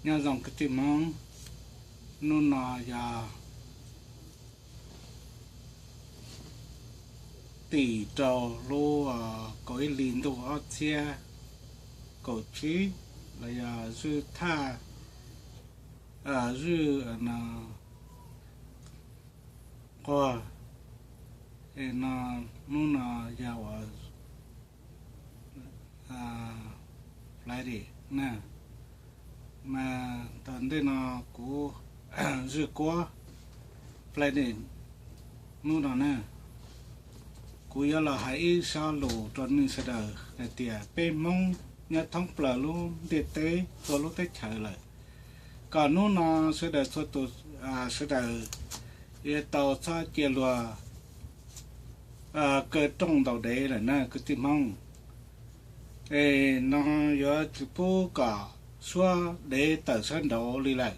Nyob zoo kwv tij Hmoob, hnub no yog tim rau lub kaum ib hlis ntuj ob txhiab kaum tsib, los yog zwj thaj, zwj quag, no, hnub no yog uas Friday na, mas tom ntej no kuv zwj kuab Friday hnub no na, kuv yuav los hais ib zaj lus rau nej sawv daws hais tias peb Hmoob nyob thoob plaws lub ntiaj teb txhua lub teb chaws lawm, kom hnub no sawv daws txhua tus, sawv daws yuav tau txhob cia luag kaw rooj ntaus dev lawm na kwv tij Hmoob. Es no yuav tsis pub kom suab dev tawm sab nraud li lawm.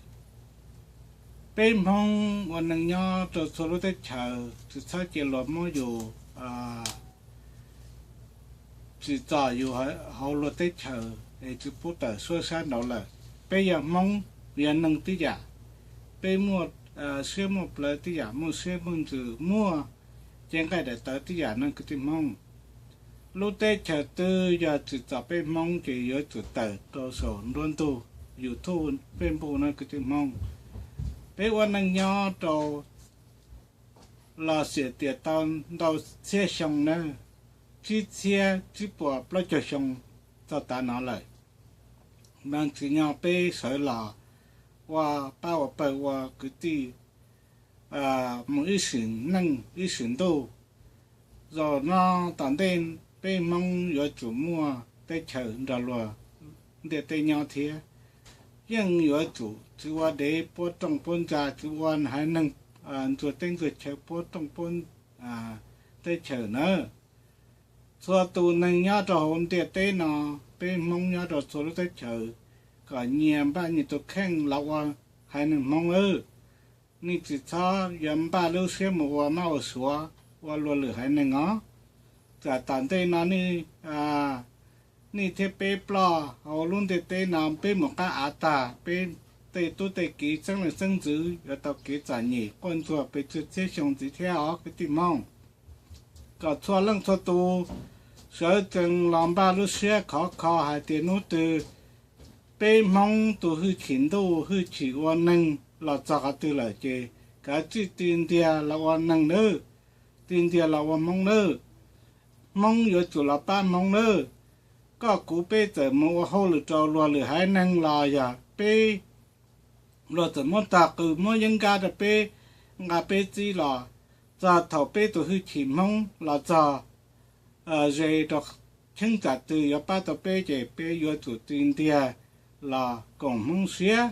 Peb Hmoob ua neej nyob rau txhua lub teb chaws tsis txhob cia luag muab yus tsim txom yus hauv luag teb chaws es tsis pub tawm suab sab nraud lawm. Peb yog Hmoob, yog neeg tib yam, peb muaj siab muaj plawv tib yam, muaj siab muaj ntsws, muaj cev nqaij daim tawv tib yam no kwv tij Hmoob. Lub teb chaws twg yog tsim txom peb Hmoob ces yuav tsum tawm rau saum nruab ntug YouTube, Facebook no kwv tij Hmoob. Peb ua neej nyob rau los xiam tias tau ntau txhiab xyoo na, tsib txhiab tsib puas plaub caug xyoo txog tav no lawm. Mas tsim nyog peb sawv los ua pab ua pawg ua kwv tij mus ib sim neej ib sim ntuj. Zaum no tom ntej peb Hmoob yuav tsum muaj teb chaws nrog luag ntiaj teb nyob thiab. Yeej yuav tsum tsis ua dev puab rooj puab ntsa, tsis ua haiv neeg ntxuag teb ntxuag chaw puab rooj puab teb chaws na. Txhua tus neeg nyob rau hauv ntiaj teb no, peb Hmoob nyob rau txhua lub teb chaws, kom nyias npaj nyias tus kheej los ua haiv neeg Hmoob lawm. Nej tsis txhob yuav npaj lub siab mus ua mab ua suav ua luag lwm haiv neeg os. Txawm tom ntej no nej thiab peb ploj hauv lub ntiaj teb no, peb mus qab av tag, peb tej tub tej kiv xeeb leej xeeb ntxwv yuav tau kev txom nyem quaj ntsuag pes tsawg txhiab xyoo ntxiv thiab os kwv tij Hmoob. Kom txhua leej txhua tus sawv tsees los npaj lub siab khov kho hais tias hnub twg peb Hmoob tus hwj chim ntuj hwj chim ua neeg los txog qhov twg lawm ces kav tsij tig ntiag los ua neeg nawb, tig ntiag los ua Hmoob nawb. Hmoob yuav tsum los pab Hmoob nawb. Koj kuv peb txawm mus ua hauj lwm rau luag lwm haiv neeg los yog peb, luag txawm muab tog qws muab yeeb nkab rau peb, nqa peb txib los, txog thaum peb tus hwj chim Hmoob los txog ze rau cheeb tsam twg yuav pab tau peb ces peb yuav tsum tig ntiag los koom Hmoob siab,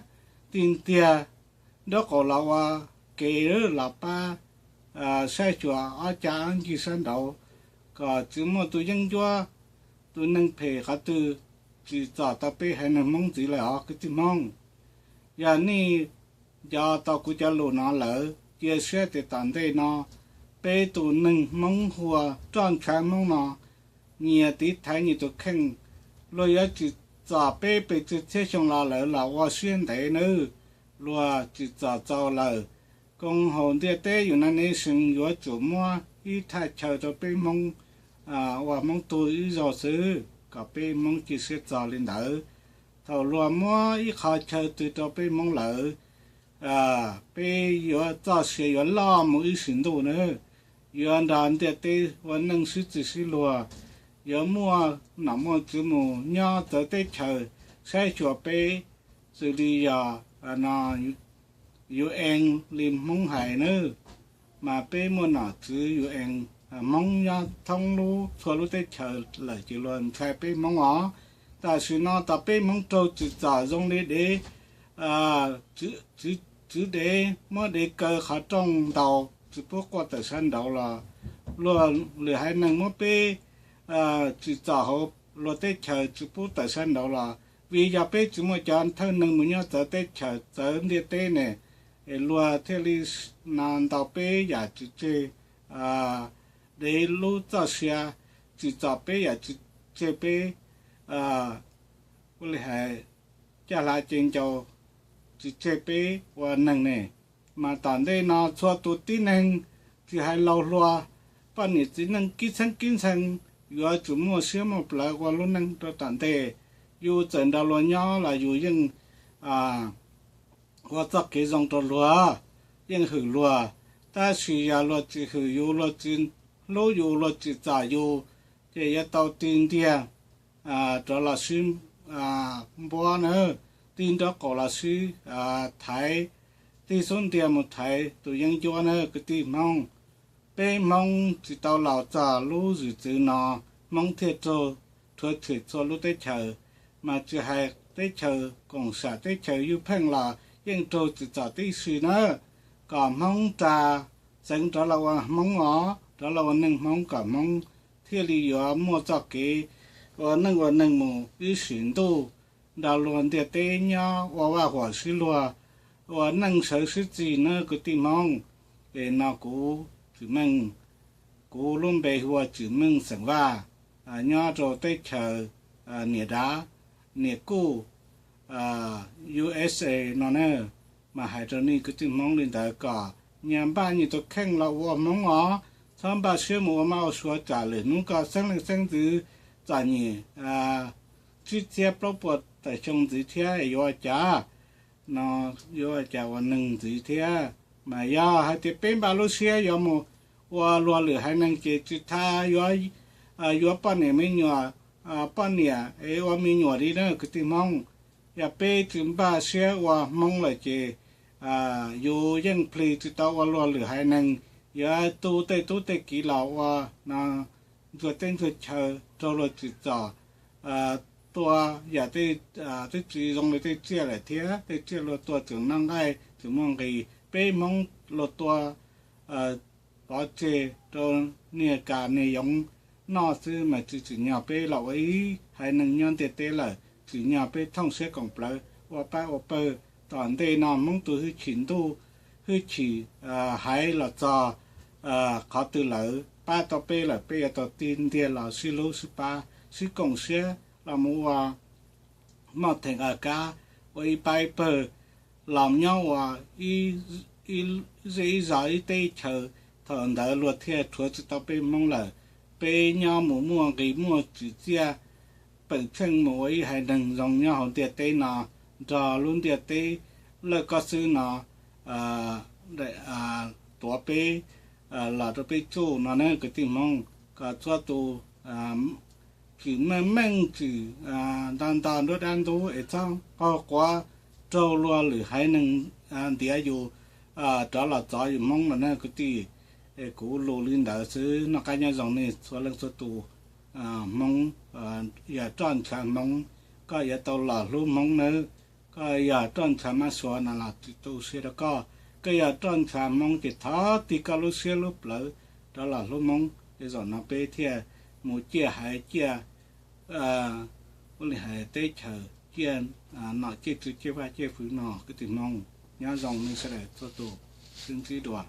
tig ntiag nraub qaum los ua ke los pab saib xyuas ob cag ob ncig sab nraud, kom tsis muaj tus yeeb ncuab, tus neeg phem qhov twg tsim txom tau peb haiv neeg Hmoob ntxiv lawm os kwv tij Hmoob. Yog nej nco tau kuv cov lus no lawm, cia siab tias tom ntej no peb tus neeg Hmoob hu ua roj ntshav Hmoob no nyias tiv thaiv nyias tus kheej. Luag yuav tsim txom peb pes tsawg txhiab xyoo los lawm los ua siab ntev nawb, luag tsim txom txaus lawm. Koom haum ntiaj teb United Nations yuav tsum muab ib thaj chaw rau peb Hmoob ua Hmoob tug ib zaug xwb, kom peb Hmoob cia siab txog li ntawd. Thaum luag muab ib qho chaw twg rau peb Hmoob lawm, peb yuav txoj sia yuav loj mus ib sim ntuj na, yuav nrog ntiaj teb ua neej sib txig sib luag, yuav muaj nom muaj tswv mus nyob txawv teb chaws saib xyuas peb, xws li yog UN li Hmoob hais nawb, mas peb muaj nom tswv UN, Hmoob nyob thoob lub txhua lub teb chaws lawm ces luag ntshai peb Hmoob os. Tam sim no tas peb Hmoob raug tsim txom zoo li dev, tswv dev muab dev kaw qhov rooj ntaus tsis pub quaj tawm sab nraud los, luag lwm haiv neeg muab peb tsim txom hauv luag teb chaws tsis pub tawm sab nraud los, vim yog peb tsis muaj cov thawj neeg mus nyob txawv teb chaws txawv ntiaj teb ne, es luag thiaj li ntaus peb yam tsis tseg dev lub txoj sia, tsim txom peb yam tsis tseg peb, ua li hais, caj hla ce ncau tsis tseg peb ua neeg ne. Mas tom ntej no txhua tus tib neeg, tsis hais laus hluas, poj niam txiv neej kib txheeb kib ntxhee, yuav tsum muaj siab muaj plawv ua lub neej rau tom ntej. Yus txawm nrog luag nyob los yus yeej ua txoj kev zoo rau luag, yeej hwm luag, tab sis yog luag tsis hwm yus, luag tsis hlub yus, luag tsis txom yus, ces yuav tau tig ntiag rov los sib npuab na, tig nraub qaum los sib thaiv, tig xub ntiag mus thaiv tus yeeb ncuab na kwv tij Hmoob. Peb Hmoob tsis tau laus txog lub zwm txwv no, Hmoob thiaj raug rhuav tshem txhua lub teb chaws, mas tsis hais teb chaws koom sam teb chaws ywj pheej los yeej raug tsim txom tib si na. Kom Hmoob ras xeev rov los ua Hmoob os, rov los ua neeg Hmoob kom Hmoob thiaj li yuav muaj txoj kev ua neej ua neeg mus ib sim ntuj nrog luag ntiaj teb nyob ua vaj huam sib luag, ua neej sawv sib txig na kwv tij Hmoob. Es no kuv Tsim Meej, kuv lub npe hu ua Tsim Meej xeem Vaj, nyob rau teb chaws Niam Dav, Niam Kuj, U S A no na. Mas hais rau nej kwv tij Hmoob li ntawd kom nyias npaj nyias tus kheej los ua Hmoob os, txhob npaj siab mus ua maj ua suav tsam lwm hnub koj xeeb leej xeeb ntxwv txom nyem tsib txhiab plaub puas tawm xyoo ntxiv thiab yuav ua cas no, yuav ua cas ua neeg ntxiv thiab. Mas yog hais tias peb npaj lub siab yuav mus ua luag lwm haiv neeg ces tsis tas yuav yuav poj niam me nyuam, poj niam es ua me nyuam li na kwv tij Hmoob. Yog peb tsis npaj siab ua Hmoob lawm ces yus yeej plig tsis tau ua luag lwm haiv neeg, yuav tu tej tub tej kiv los ua no ntxuag teb ntxuag chaw raug luag tsim txom tua yam tej, twb tsis zoo li tej tsiaj lawm thiab, tej tsiaj luag tua tseem noj nqaij tseem muaj nqis, peb Hmoob luag tua pov tseg rau niag kas niag yoov noj xwb mas tsis tsim nyog peb los ua ib haiv neeg nyob ntiaj teb lawm. Tsim nyog peb thooj siab koom plawv ua pab ua pawg, tom ntej no Hmoob tus hwj chim ntuj hwj chim haiv los txog qhov twg lawm, pab tau peb lawm, peb yuav tau tig ntiag los sib hlub sib pab sib koom siab los mus ua moj theem a kab, ua ib pab ib pawg los nyob ua ib zej ib zos ib teb ib chaws. Thaum ntawd luag thiaj rhuav tsis tau peb Hmoob lawm, peb nyob mus muaj nqis muaj tswm txiaj, pawm tsheej mus ua ib haiv neeg zoo nyob hauv ntiaj teb no, nrog lub ntiaj teb lawj kob xwb no tuav peb los rau peb tsuj no na kwv tij Hmoob. Kom txhua tus tsim meej meej, tsim nto nto nruab dab ntub es txhob qaug quav raug luag lwm haiv neeg ntiav yus rov los txov yus Hmoob los na kwv tij. Es kuv lus li ntawd xwb, noj qab nyob zoo nej txhua leej txhua tus Hmoob. Yog roj ntshav Hmoob, koj yuav tau los hlub Hmoob nawb. Koj yog roj ntshav mab suav no los tsis tu siab rau koj. Koj yog roj ntshav Hmoob ces thov tig koj lub siab lub plawv rov los hlub Hmoob, es zaum no peb thiaj mus ciaj haiv ciaj ua li hais teb chaws, ciaj nom ciaj tswv ciaj vaj ciaj fwv no kwv tij Hmoob. Nyob zoo nej sawv daws txhua tus, sib ntsib dua.